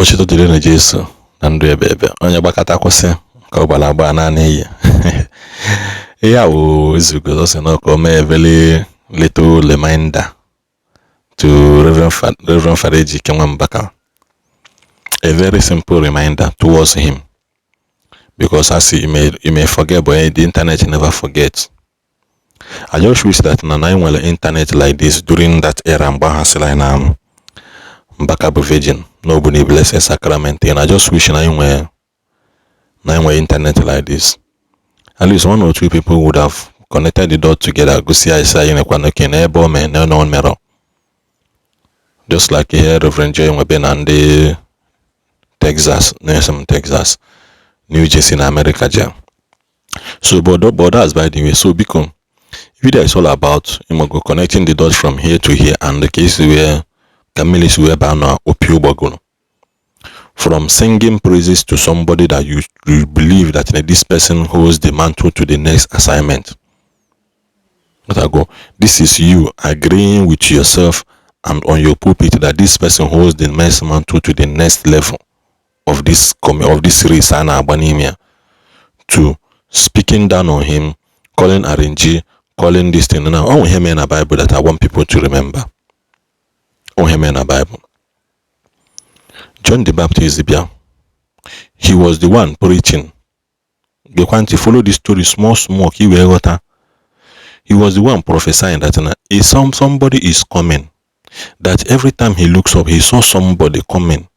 Ochito dịrị na Jesu na ndụ ebe onye gbakọta kwụsị ka ọ gbara agba naanị iyi. Yeah, a very little reminder to Reverend Father Ejike Mbaka. A very simple reminder towards him, because as you may forget, but the internet never forgets. I just wish that na internet like this during that era, Mbaka be virgin, nobody bless a sacrament, and I just wish na internet like this. At least one or two people would have connected the dots together. Go see I say in a no mirror. Just like here, Reverend J. and the Texas, New Jersey in America. So, but that's by the way. So, because video is all about connecting the dots from here to here, and the case where Camilis were banner Opio from singing praises to somebody that you believe that this person holds the mantle to the next assignment. This is you agreeing with yourself and on your pulpit that this person holds the next mantle to the next level of this race and abanemia, to speaking down on him, calling RNG, calling this thing. Now, on him in a Bible that I want people to remember. On him in a Bible. John the Baptist, he was the one preaching. You can't follow the story small, he was the one prophesying that somebody is coming. That every time he looks up, he saw somebody coming.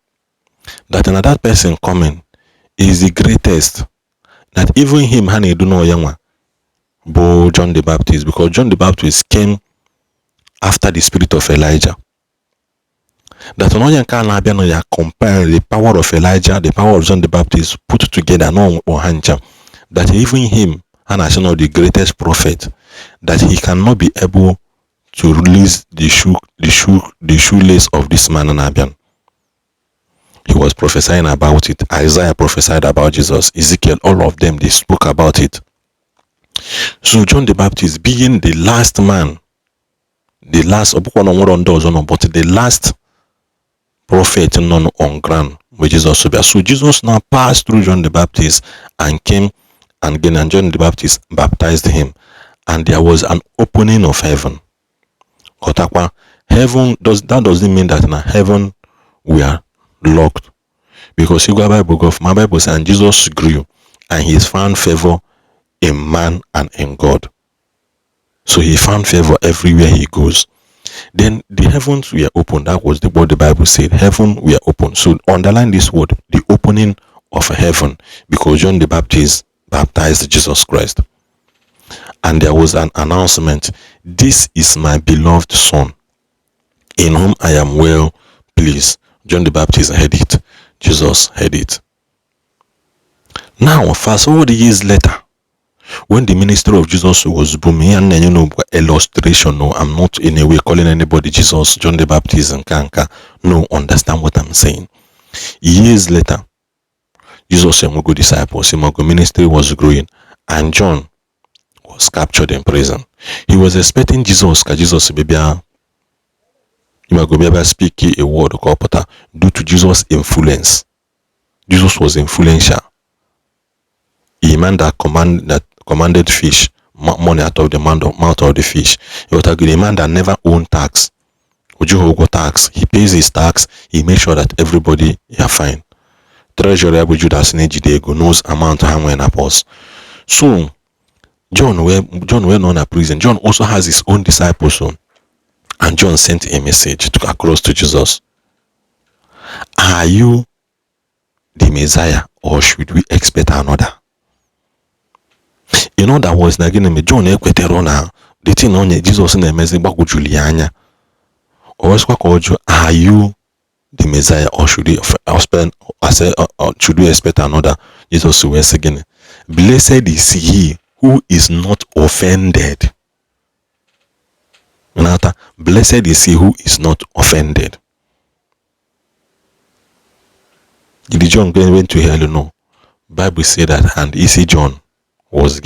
That another person coming is the greatest. That even him, honey, do know young but John the Baptist, because John the Baptist came after the spirit of Elijah. That no one can compare the power of Elijah, the power of John the Baptist put together, no hancha. That even him, and as the greatest prophet, that he cannot be able to release the shoelace of this man in Abian. He was prophesying about it. Isaiah prophesied about Jesus. Ezekiel, all of them, they spoke about it. So John the Baptist being the last man, the last prophet none on ground with Jesus. So Jesus now passed through John the Baptist and came and John the Baptist baptized him, and there was an opening of heaven. Heaven doesn't mean that in heaven we are locked, because you go my Bible says, and Jesus grew and he found favor in man and in God. So he found favor everywhere he goes. Then the heavens were open. That was what the Bible said. Heaven were open. So underline this word, the opening of heaven, because John the Baptist baptized Jesus Christ. And there was an announcement. This is my beloved son, in whom I am well pleased. John the Baptist heard it. Jesus heard it. Now, fast forward years later, when the ministry of Jesus was booming, and illustration, no, I'm not in a way calling anybody Jesus, John the Baptist, and Kanka. No, understand what I'm saying. Years later, Jesus and Mogo disciples, Mogo ministry was growing, and John was captured in prison. He was expecting Jesus, Jesus baby, speak a word due to Jesus' influence. Jesus was influential. He man that commanded fish, money out of the mouth of the fish. He was a man that never owned tax. Tax. He pays his tax. He makes sure that everybody are fine. Treasury Abu Judas Nejidego knows amount of how in a pause. So John went on a prison. John also has his own disciples. And John sent a message across to Jesus. Are you the Messiah, or should we expect another? In other words, John the thing on Jesus in the message back Juliana. Or are you the Messiah, or should we expect another? Jesus was again. Blessed is he who is not offended. Blessed is he who is not offended. Did John went to hell? No. Bible said that, and easy John was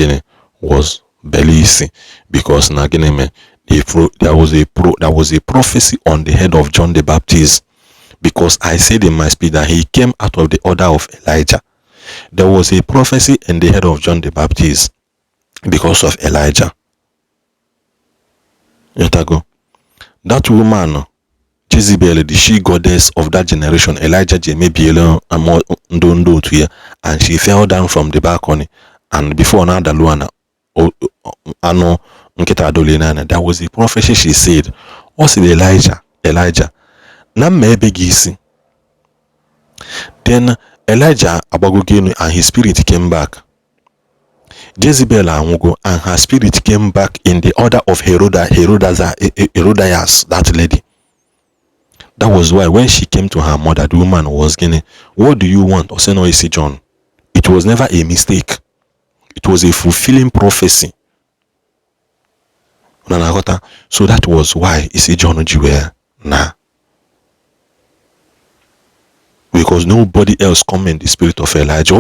barely easy, because there was a prophecy on the head of John the Baptist because I said in my speech that he came out of the order of Elijah. There was a prophecy in the head of John the Baptist because of Elijah. Yotago. That woman, Jezebel, the she goddess of that generation, Elijah Jemebielo Ndondo to here, and she fell down from the balcony. And before another Luana, Ano Nketa Dolinana, that was the prophecy she said. Also Elijah. Na maybe gisi. Then Elijah Abagogenu and his spirit came back. Jezebel Angugo and her spirit came back in the order of Herodias, that lady. That was why when she came to her mother, the woman was getting, what do you want? Or say no, is John. It was never a mistake. It was a fulfilling prophecy. So that was why is John Jiwe nah. Because nobody else come in the spirit of Elijah.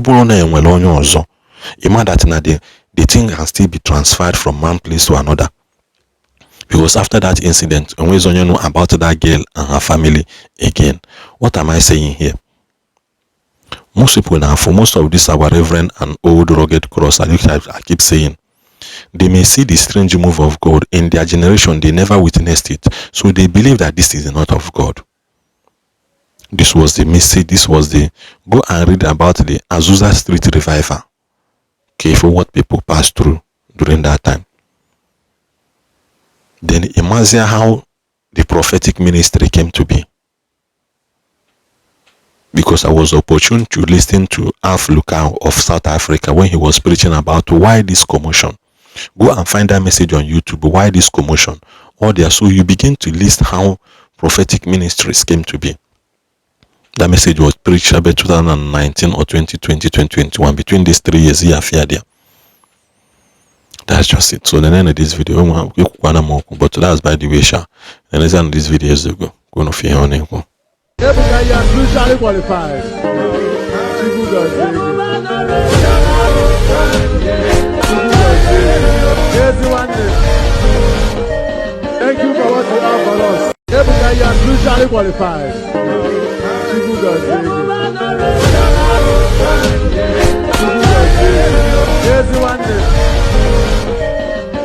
Imagine that the thing can still be transferred from one place to another. Because after that incident, when we know about that girl and her family again, what am I saying here? Most people now, for most of this our reverend and old rugged cross, I keep saying, they may see the strange move of God in their generation. They never witnessed it, so they believe that this is not of God. This was the message. This was the go and read about the Azusa Street revival. Okay, for what people passed through during that time. Then imagine how the prophetic ministry came to be. Because I was opportune to listen to Alf Lukau of South Africa when he was preaching about why this commotion. Go and find that message on YouTube. Why this commotion? All there. So you begin to list how prophetic ministries came to be. That message was preached about 2019 or 2020, 2021. Between these 3 years, there. That's just it. So the end of this video, but that's by the way, and the end of this video is go. Go no fear on it. Ebuka, you are crucially qualified. Thank you for what you have for us. Ebuka, you are crucially qualified.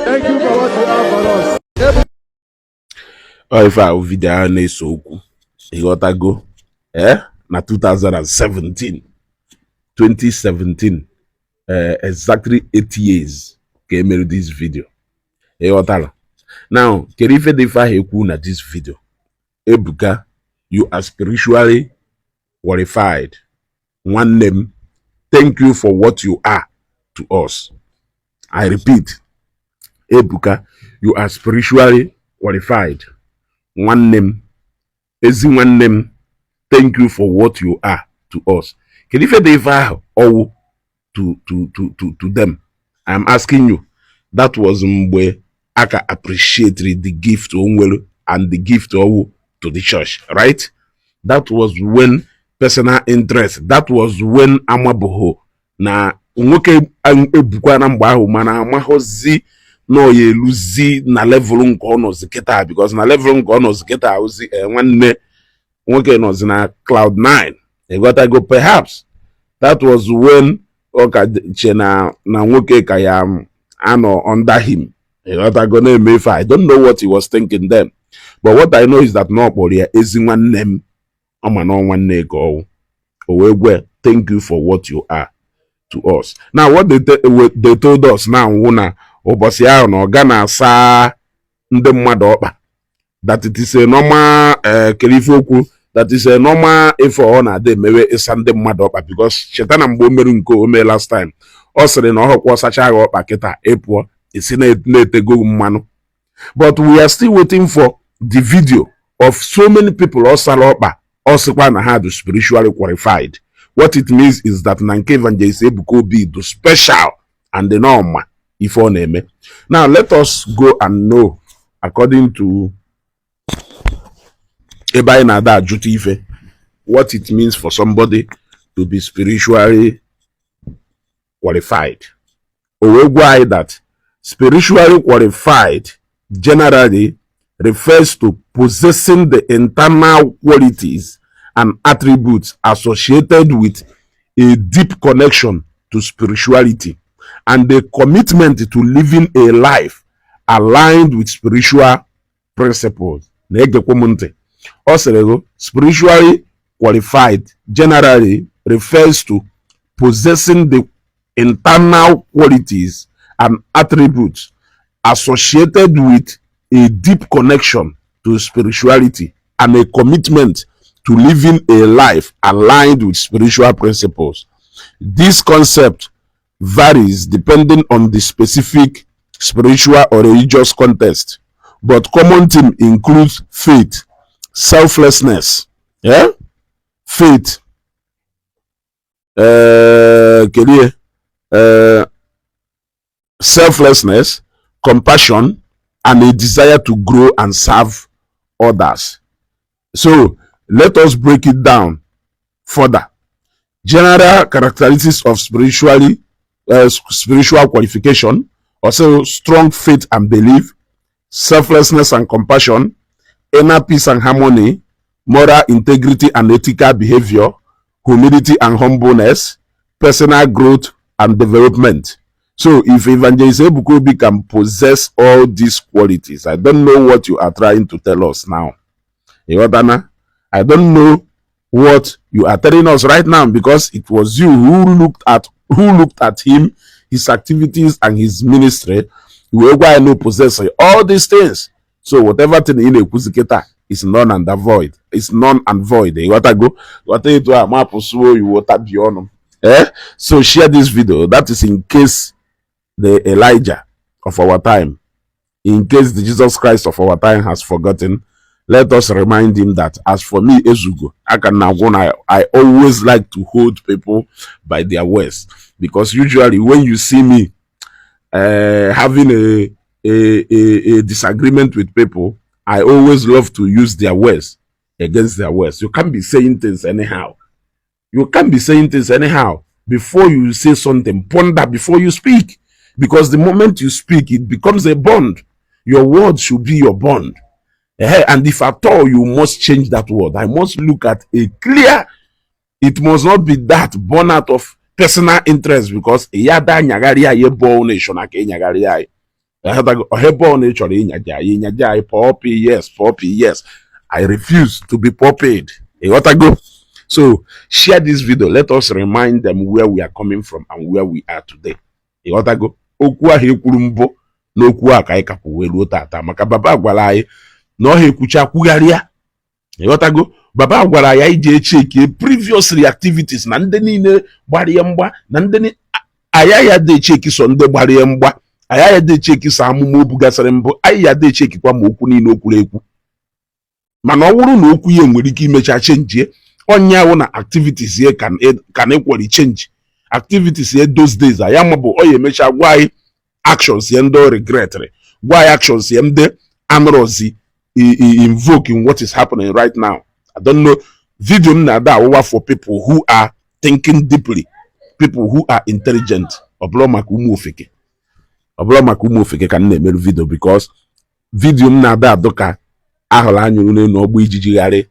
Thank you for what you have for us. If I video na-eso okwu ịghọtago na 2017 exactly 8 years ka emere this video ịghọtala. Now kedu ife dị ife ahụ ekwu na this video? Ebuka, you are spiritually qualified. One name, thank you for what you are to us. I repeat, Ebuka, you are spiritually qualified. One name, ezi one name, thank you for what you are to us. Can you deliver all to them? I'm asking you. That was where I can appreciate the gift and the gift to the church, right? That was when personal interest. That was when amaboho na nwoke Ebuka na mgbe ahụ mana amahozi no ye luzi na level nke ọ nọzi kịta, because na level nke ọ nọzi kịta ozi nwanne nwoke nọzi na cloud 9. You gotta go. Perhaps that was when oka chena na nwoke ka ya ano under him. You gotta go name if I don't know what he was thinking then, but what I know is that nobody is in one name. I'm an on one name go. Thank you for what you are to us. Now what they told us now una obosi ahụ na Ghana sa ndị mmadụ ọkpa, that it is a normal kerife okwu, that is a normal if ọ na dey mewe ịsa ndị mmadụ ọkpa, because chetana mgbe o meru nke o mee last time ọ sịrị na ọ họkwa ọsacha agha ọkpa kịta ịpụọ isi na-etego mmanụ. But we are still waiting for the video of so many people ọsala ọkpa ọsịkwa na ha do spiritually qualified. What it means is that Nanke Evangelist Ebuka Obi do special and the normal if on name. Now let us go and know, according to Ebai Nada Jutife, what it means for somebody to be spiritually qualified. Owegwai that spiritually qualified generally refers to possessing the internal qualities and attributes associated with a deep connection to spirituality and a commitment to living a life aligned with spiritual principles. Also, spiritually qualified generally refers to possessing the internal qualities and attributes associated with a deep connection to spirituality and a commitment to living a life aligned with spiritual principles. This concept varies depending on the specific spiritual or religious context, but common theme includes faith, selflessness, faith, selflessness, compassion, and a desire to grow and serve others. So let us break it down further. General characteristics of spiritual qualification: also strong faith and belief, selflessness and compassion, inner peace and harmony, moral integrity and ethical behavior, humility and humbleness, personal growth and development. So if Evangelist Ebuka Obi can possess all these qualities, I don't know what you are trying to tell us now. I don't know what you are telling us right now, because it was you who looked at him, his activities and his ministry. You were no possessor all these things. So whatever thing in a kuziketa is none and void. It's none and void. You gotta go. So share this video. That is in case the Elijah of our time, in case the Jesus Christ of our time has forgotten, let us remind him that as for me, Ezugo, I always like to hold people by their words, because usually when you see me having a disagreement with people, I always love to use their words against their words. You can't be saying things anyhow. You can't be saying things anyhow. Before you say something, ponder before you speak. Because the moment you speak, it becomes a bond. Your word should be your bond. And if at all you must change that word, I must look at a clear, it must not be that born out of personal interest, because poppy, yes. I refuse to be poppied. So share this video. Let us remind them where we are coming from and where we are today. Okwu ahụ ekwuru mbụ n'okwu a ka anyị kapụ wee ruo tata, maka baba gwara anyị na ọ ha ekwucha kwugharịa. Baba gwara ya ije cheki previous reactivities na ndị niile gbara mgba, na ndị aya ya de cheki so ndị gbara mgba, aya ya de cheki so amụma o bugasịrị mbụ, anyị ya de cheki kwa ma okwu niile okwuru ekwu. Mana ọ wụrụ na okwu ya nwere ike imecha change, onye ahụ na activities ye can equally change. Activities here those days ayamabo oye mecha why actions here ndo regretful, why actions here mde amrozi invoking what is happening right now. I don't know. Video na da for people who are thinking deeply, people who are intelligent. Obloma kumu ofeke can name video, because video na da doka ahola anyu no ogbo ijijigare.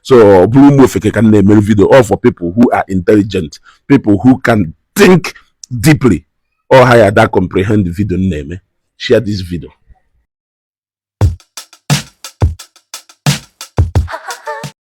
So blue move can name a video, all for people who are intelligent, people who can think deeply or higher that comprehend the video name. Share this video.